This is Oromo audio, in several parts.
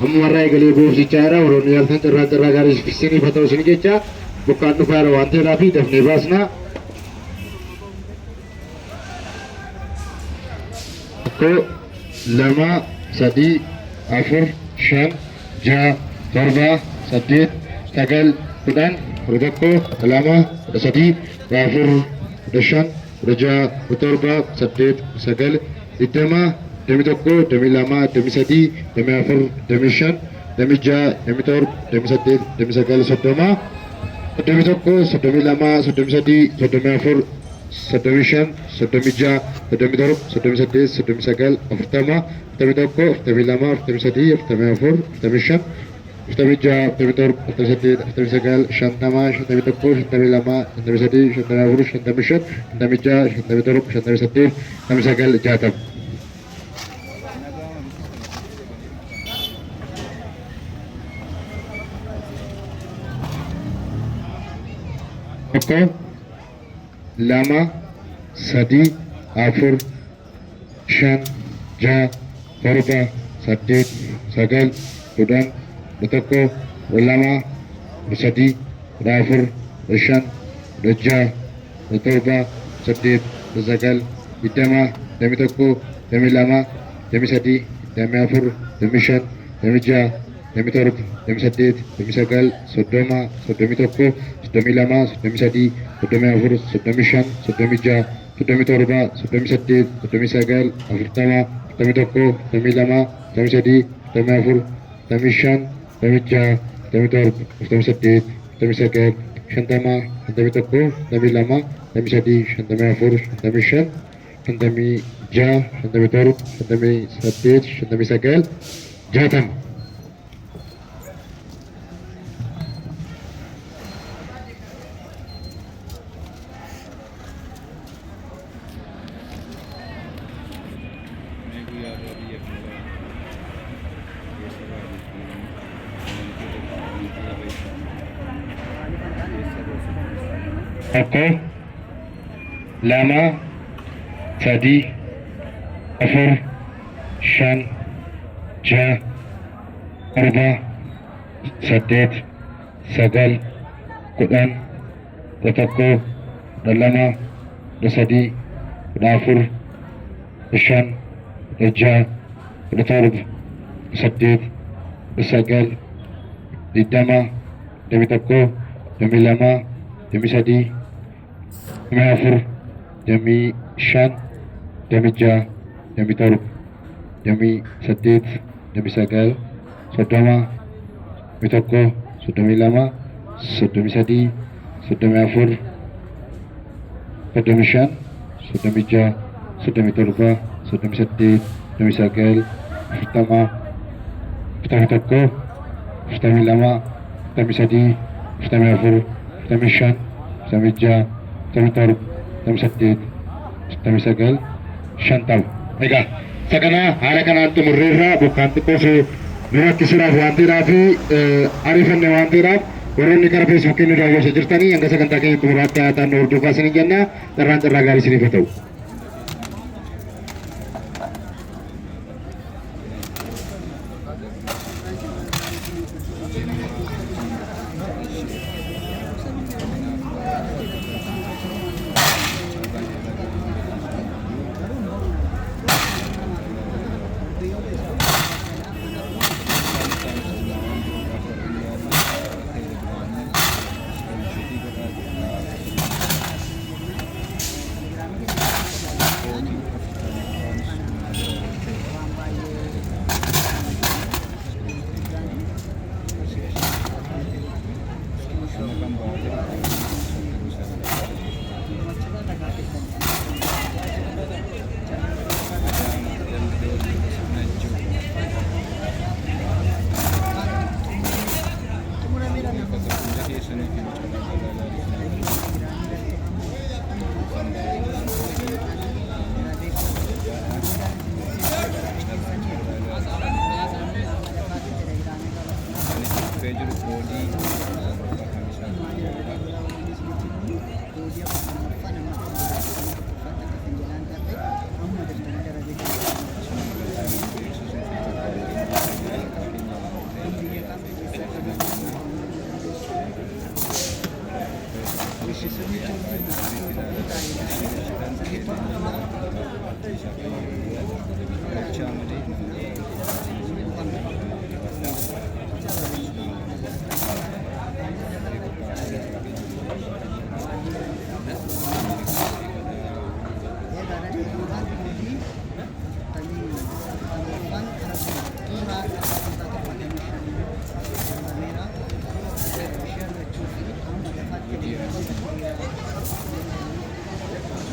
Ammumarraa eegalee buufsichaa jira. Warroonni yaaltan carraan carraa gaarii isiniif haa ta'u isin jecha bokkaan dhufaa jira waan ta'eedhaaf dafnee baasna. Tokko, lama, sadii, afur, shan, ja'a, torba, saddeet, sagal, 10, 11, 12, 13, 14, 15, 16, 17, 18, 19, 20, 21, 22, 23, 24, 25, 26, 27, 28, 29, 30, 31, 32, 33, 34, 35, 36, 37, 38, 39, 40, 41, 42, 43, 44, 45, 46, 47, 48, 49, 50, 51, 52, 53, 54, 55, 56, 57, 58, 59, 60. Tokko, lama, sadii, afur, shan, ja'a, torba, saddeet, sagal, 10, 11, 12, 13, 14, 15, 16, 17, 18, 19, 20, 21, 22, 23, 24, 25, 26, 27, 28, 29, 30, 31, 32, 33, 34, 35, 36, 37, 38, 39, 40, 41, 42, 43, 44, 45, 46, 47, 48, 49, 50, 51, 52, 53, 54, 55, 56, 57, 58, 59, 60. Mee guyyaa irraa biyya kanarraa keessa ba'a jechuun amantii tokko amantii irreechaa keessa ba'u. Tokko, lama, sadii, afur, shan, ja'a, torba, saddeet, sagal, 10, 11, 12, 13, 14, 15, 16, 17, 18, 19, 20, 21, 22, 23, 24, 25, 26, 27, 28, 29, 30, 31, 32, 33, 34, 35, 36, 37, 38, 39, 40, 41, 42, 43, 44, 45, 46, 47, 48, 49, 50. Egaa isa kana haala kanaan xumurreerra. Bokkaan xiqqoo nu rakkisuudhaaf waan ta'eedhaaf fi ariifanne waan ta'eedhaaf, warroonni karaa Feesbuukii nu daawwachaa jirtanii hanga sagantaa keenya xumuraatti haa ta'an hordofaa isiniin jenna. Carraan carraa gaarii isiniif haa ta'u. Dhufee jiru koodii kamisaa.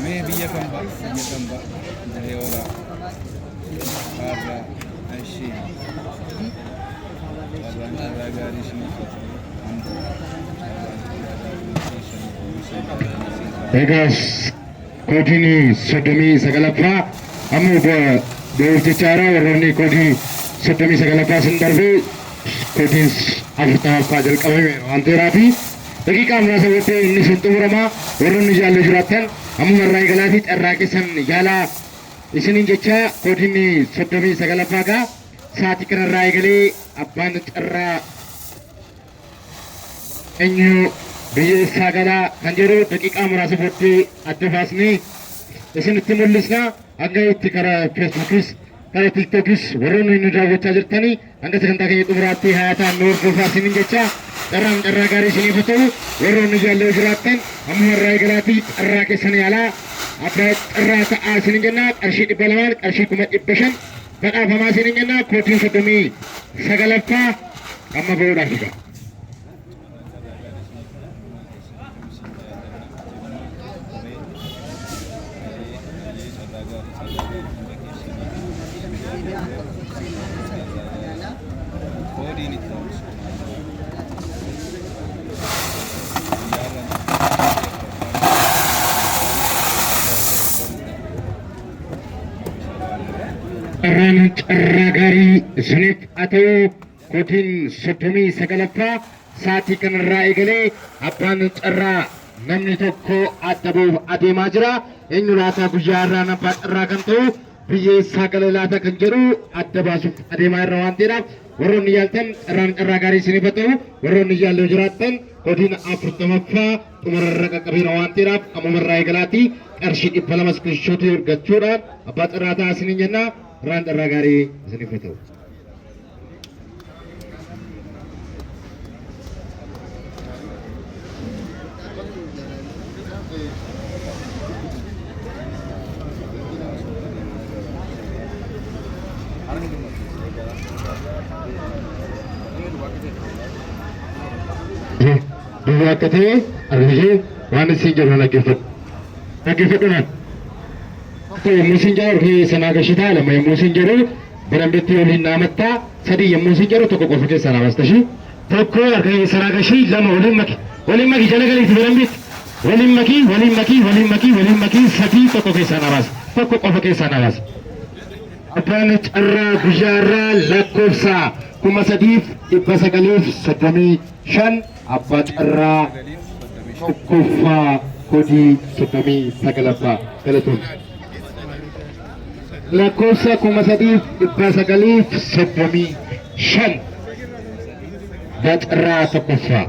Mee biyya kam ba'a? Biyya kam ba'a? Dirree Horaa. Kaarraa. Ishee. Carraan carraa gaarii isiniif haa ta'u. Amboo. Carraan carraa gaarii isiniif. Egaa koodiin 39ffaa amma ba'uuf jechaadha. Warroonni koodii 39ffaa sin darbee koodiin 40ffaa jalqabameera waan ta'eef daqiiqaa muraasa booddee inni sun xumurama. Warroonni jaallee jiraattan ammuma irraa eegalaatii carraa keessan yaalaa isiniin jecha. Koodiin 39ffaa gaa sa'aatii kanarraa eegalee abbaan carraa eenyu, biyya eessaa galaa kan jedhu daqiiqaa muraasa booddee adda baasnee isinitti mul'isna. Hanga itti karaa Feesbuukis karaa Tiiktookis warroonni nu daawwachaa jirtanii hanga sagantaa keenya xumuraatti hayataan nu hordofaa isiniin jecha. Carraan carraa gaarii isiniif haa ta'u. Warroonni jaallee jiraattan ammuma irraa eegalaatii carraa keessan yaalaa, abbaa carraa ta'aa isiniin jenna. Qarshii 200n qarshii 500,000 badhaafamaa isiniin jenna. Koodiin 39ffaa amma ba'uudhaaf egaa. Carraa gaarii isiniif haa ta'u. Hunduma keessan akkam isin jaalladha. Ayyee, carraa gaarii, carraa gaarii hunda keessanii. Carraa gaarii. Koodiin itti aansu. Guyyaa Carraan carraa gaarii isiniif haa ta'u. Koodiin 39ffaa sa'aatii kanarraa eegalee abbaan carraa namni tokko adda ba'uuf adeemaa jira. Eenyu laataa guyyaa irraan abbaa carraa kan ta'u, biyya eessaa gala laata kan jedhu adda baasuuf adeemaa irra waan ta'eedhaaf, warroonni yaaltan carraan carraa gaarii isiniif haa ta'u. Warroonni yaallee jiraattan koodiin 40ffaa xumurarra qaqqabeera waan ta'eedhaaf ammumarraa eegalaatii qarshii 200 iskiriinshootii argachuudhaan abbaa carraa ta'aa isiniin jenna. Carraan carraa gaarii isiniif haa ta'u. Duwwaa akka ta'e argishee waan isin jedhu dhaggeeffadhu. Dhaggeeffadhu naan. Tokko yommuu isin jedhu harka sanaa gashitaa, lama yommuu isin jedhu barambetti waliin dhaamattaa, sadii yommuu isin jedhu tokko qofa keessaa naamasta ishii. Tokko harka sanaa gashii, lama waliin maki. Waliin maki, jala galiiti barambetti. Waliin maki, waliin maki, waliin maki, waliin maki, sadii, tokko keessaa naabaasa. Tokko qofa keessaa naabaasa. Abbaan carraa guyyaa irraa lakkoofsa 3935, abbaa carraa tokkoffaa, koodii 39ffaa, galatoon. Lakkoofsa 3935, abbaa carraa tokkoffaa.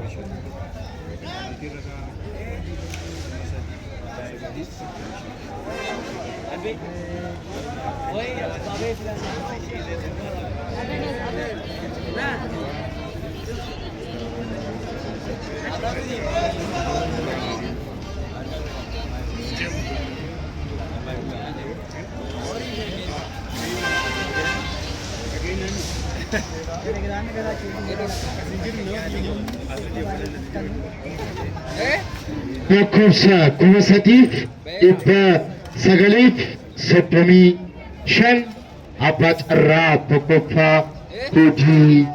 Lakkoofsa 3935, abbaa carraa tokkoffaa, koodii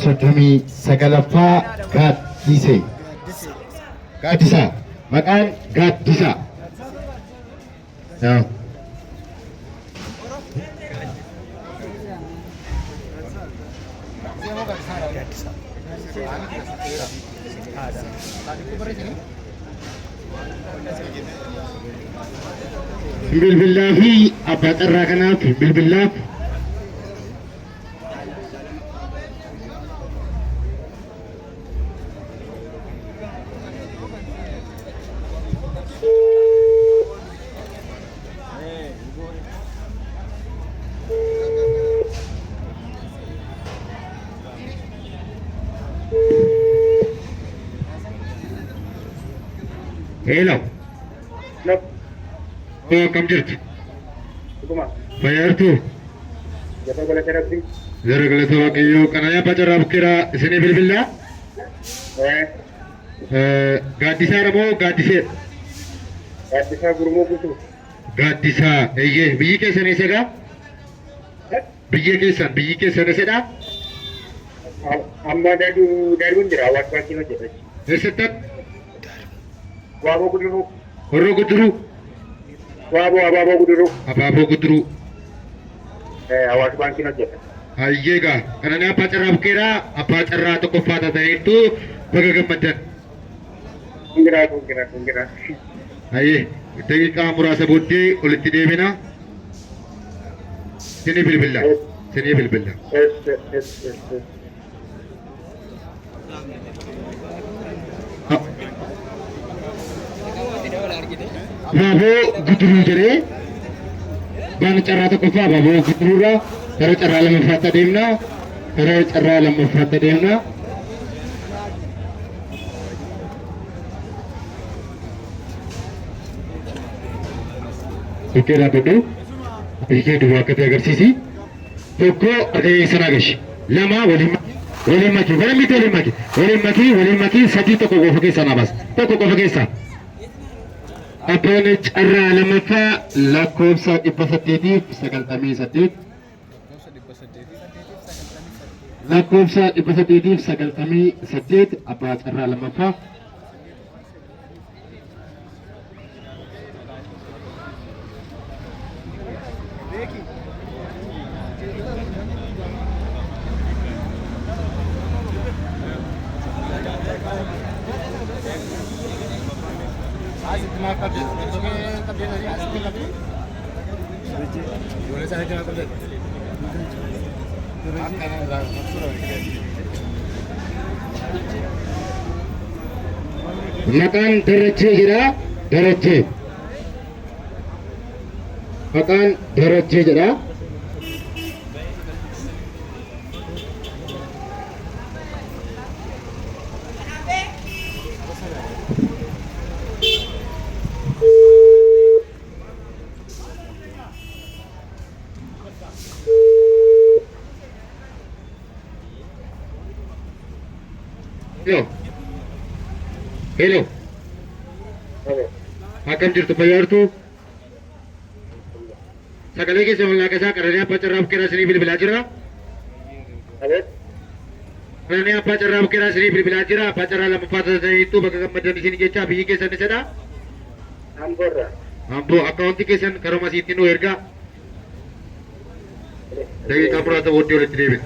39ffaa, Gaaddisee. Gaaddisaa. Maqaan Gaaddisaa. Yaa. Bilbilaa fi abbaa carraa kanaaf bilbilaaf. Hello. Akkam jirtu? Fayyaa jirtu? Jaba galata rabbi. Jara galata Waaqayyoo qananii abbaa carraa bukkeeraa isinii bilbillaa. Gaaddisaa moo Gaaddisee? Gaaddisaa Gurmuu Guutuu. Gaaddisaa eeyyee biyyi keessan eessadha? Biyya keessan biyyi keessan eessadha? Amma daduu daruun jira hawaasa baay'ee hojjeta. Eessatti? Waaboo Guduruu. Horroo Guduruu? Waaboo Abaaboo Guduruu. Abaaboo Guduruu. Hawaasa baankiin hojjeta. Hayyee gaa qananii abbaa carraa bukkeeraa abbaa carraa tokkoffaa taataniirtu baga gammaddan. Congra congra congra. Hayyee daqiiqaa muraasa booddee olitti deebina. Sinii bilbilla. Sinii bilbilla. Es es es es. Abaaboo Guduruu jedhee baan carraa tokkoffaa abaaboo Guduruurraa gara carraa lammaffaatti adeemna. Gara carraa lammaffaatti adeemna. Bukkee dhaabbadhu. Hiikee duwwaa akka ta'e agarsiisi. Tokko harka keessa naa gashi. Lama waliin waliin maki. Waliin miti waliin maki. Waliin maki waliin maki sadii tokko qofa keessaa naa baasa. Tokko qofa keessaa. Abbaan carraa lammaffaa lakkoofsa 898. Lakkoofsa 898 abbaa carraa lammaffaa. Maqaan Darajjee jedha. Darajjee. Maqaan Darajjee jedha. Hello. Hello. Akkam jirtu fayyaa jirtu? Sagalee keessa ol naaqasaa Qananii Abbaa Carraa Bukkeeraa isinii bilbilaa jira. Qananii Abbaa Carraa Bukkeeraa isinii bilbilaa jira. Abbaa Carraa lammaffaa taataniittu bakka gammaddan isin jecha biyyi keessan isadha. Amboorraa. Amboo akkaawuntii keessan karuma asiitti nu ergaa. Daqiiqaa muraasa booddee walitti deebina.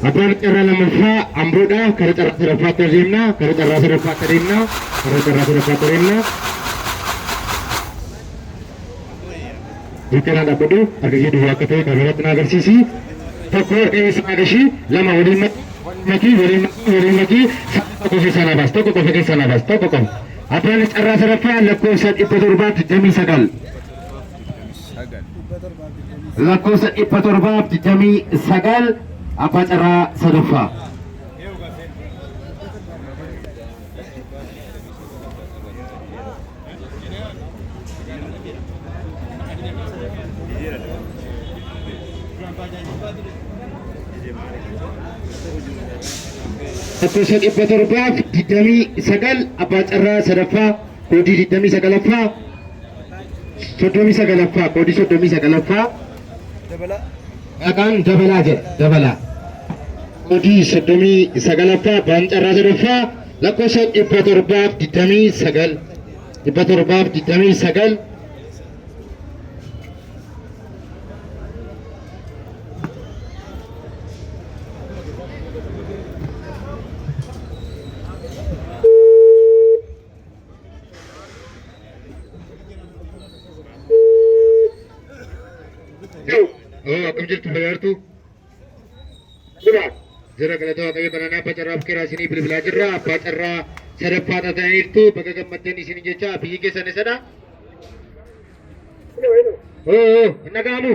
Abbaan carraa lammaffaa Amboodha. Kara carraa sadaffaatti adeemna. Kara carraa sadaffaatti adeemna. Kara carraa sadaffaatti adeemna. Dukkanaa dhaabbadhu. Harka kee duwwaa akka ta'e kaameeraatti na agarsiisi. Tokko dhiyeessa naa gashii. Lama waliin makii waliin makii waliin makii. Tokko keessaa naa baas. Tokko qofa keessaa naa baas. Tokko qofa. Abbaan carraa sadaffaa lakkoofsa 729. Lakkoofsa 729 abbaa carraa sadaffaa. Lakkoofsa 729 abbaa carraa sadaffaa koodii 29ffaa 39ffaa koodii 39ffaa maqaan Dabalaa jedha Dabalaa koodii 39ffaa abbaan carraa sadaffaa lakkoofsa 729 729. Oo akkam jirtu fayyaa jirtu? Jira galata Waaqayyo bananaa abbaa carraa bukkeeraa isinii bilbilaa jirra. Abbaa carraa sadaffaa taataniirtu baga gammaddan isin jecha biyyi keessan eessadha? Oo oo hin dhaga'amu?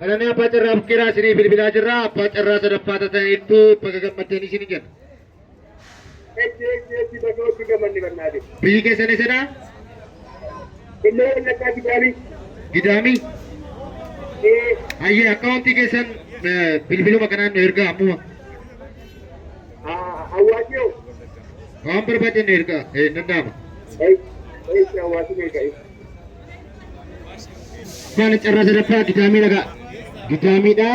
Bananaa abbaa carraa bukkeeraa isinii bilbilaa jirra. Abbaa carraa sadaffaa taataniirtu baga gammaddan isin jenna. Biyyi keessan eessadha? Qellem Wallaggaa Gidaamii. Gidaamii. Ee. Hayyee, akkaawuntii keessan bilbiluma kanaan nu ergaa ammuma. Awwaashii hoo? Waan barbaadan nu ergaa danda'ama. Ee, awwaashii meeqa? Waan carraa sadaffaa Gidaamii dhagaa. Gidaamiidha.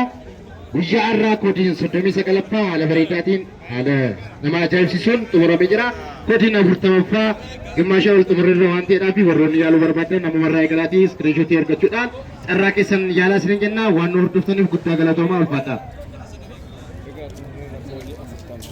Guyyaa har'aa koodiin 39ffaa haala bareedaatiin, haala nama ajaa'ibsiisuun xumuramee jira. Koodiin 40ffaa gimmaasha ol xumurreerra waan ta'eedhaaf, warroonni yaaluu barbaadan namumarraa eegalaatii screenshotii argachuudhaan carraa keessan yaalaa isiniin jenna. Waan nu hordoftaniif guddaa galatoomaa, ulfaata. Egaa xumurreerra koodii 40.